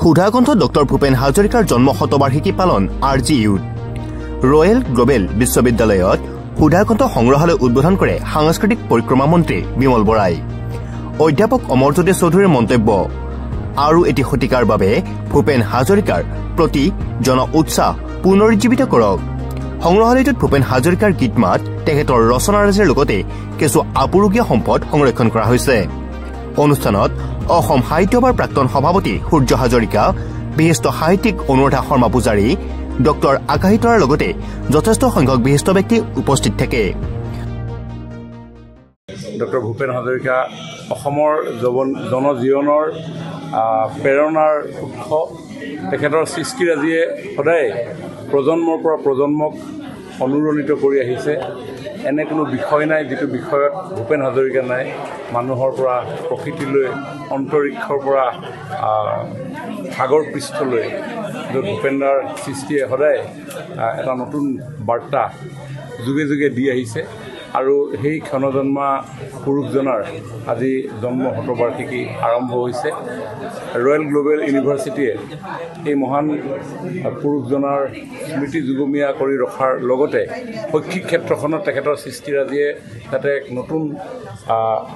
Sudhakantha doctor Bhupen হাজৰিকাৰ জন্ম শতবাৰ্ষিকী পালন আৰ জি ইউত। ৰয়েল গ্লবেল বিশ্ববিদ্যালয়ত সুধাকণ্ঠ সংগ্ৰহালয় উদ্বোধন কৰে সাংস্কৃতিক পৰিক্ৰমা মন্ত্ৰী বিমল বৰাই। অধ্যাপক অমৰজ্যোতি চৌধুৰীৰ মন্তব্য, আৰু এটি শতিকাৰ বাবে ভূপেন হাজৰিকাৰ প্ৰতি জন উৎসাহ পুনৰুজ্জীৱিত কৰক। সংগ্ৰহালয়টোত ভূপেন হাজৰিকাৰ গীত মাত, তেখেতৰ ৰচনাৰাজিৰ লগতে কিছু আপুৰুগীয়া সম্পদ সংৰক্ষণ কৰা হৈছে। অনুষ্ঠানত অসম সাহিত্য সভাৰ প্ৰাক্তন সভাপতি সূৰ্য হাজৰিকা, বিশিষ্ট সাহিত্যিক অনুৰাধা শৰ্মা পূজাৰী, ডক্টৰ আকাশী তৰাৰ লগতে যথেষ্ট সংখ্যক বিশিষ্ট ব্যক্তি উপস্থিত থাকে। ডক্টৰ ভূপেন হাজৰিকা অসমৰ জনজীৱনৰ প্ৰেৰণাৰ উৎস। তেখেতৰ সৃষ্টিৰাজিয়ে সদায় প্ৰজন্মৰ পৰা প্ৰজন্মক অনুৰণিত কৰি আহিছে। এনে কোনো বিষয় নাই যিটো বিষয়ত ভূপেন হাজৰিকা নাই। মানুহৰ পৰা প্ৰকৃতিলৈ, অন্তৰীক্ষৰ পৰা সাগৰ পৃষ্ঠলৈ, য'ত ভূপেনদাৰ সৃষ্টিয়ে সদায় এটা নতুন বাৰ্তা যুগে যুগে দি আহিছে। আৰু সেই ক্ষণজন্মা পুৰুষজনাৰ আজি জন্ম শতবাৰ্ষিকী আৰম্ভ হৈছে। ৰয়েল গ্ল'বেল ইউনিভাৰ্চিটিয়ে এই মহান পুৰুষজনাৰ স্মৃতি যুগমীয়া কৰি ৰখাৰ লগতে শৈক্ষিক ক্ষেত্ৰখনত তেখেতৰ সৃষ্টিৰাজিয়ে যাতে এক নতুন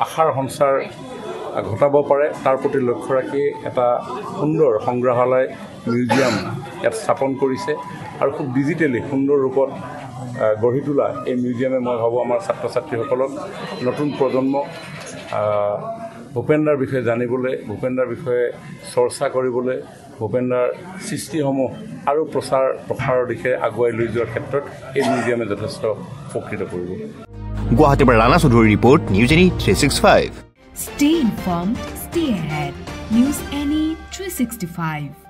আশাৰ সঞ্চাৰ ঘটাব পাৰে তাৰ প্ৰতি লক্ষ্য ৰাখি এটা সুন্দৰ সংগ্ৰহালয়, মিউজিয়াম ইয়াত স্থাপন কৰিছে। আৰু খুব ডিজিটেলি সুন্দৰ ৰূপত গঢ়ি তোলা এই মিউজিয়ামে মই ভাবোঁ আমাৰ ছাত্ৰ ছাত্ৰীসকলক, নতুন প্ৰজন্মক ভূপেনদাৰ বিষয়ে জানিবলৈ, ভূপেনদাৰ বিষয়ে চৰ্চা কৰিবলৈ, ভূপেনদাৰ সৃষ্টিসমূহ আৰু প্ৰচাৰ প্ৰসাৰৰ দিশে আগুৱাই লৈ যোৱাৰ ক্ষেত্ৰত এই মিউজিয়ামে যথেষ্ট উপকৃত কৰিব। গুৱাহাটীৰ পৰা ৰাণা চৌধুৰীৰ report, News Any 365। Stay informed, stay ahead. News Any 365.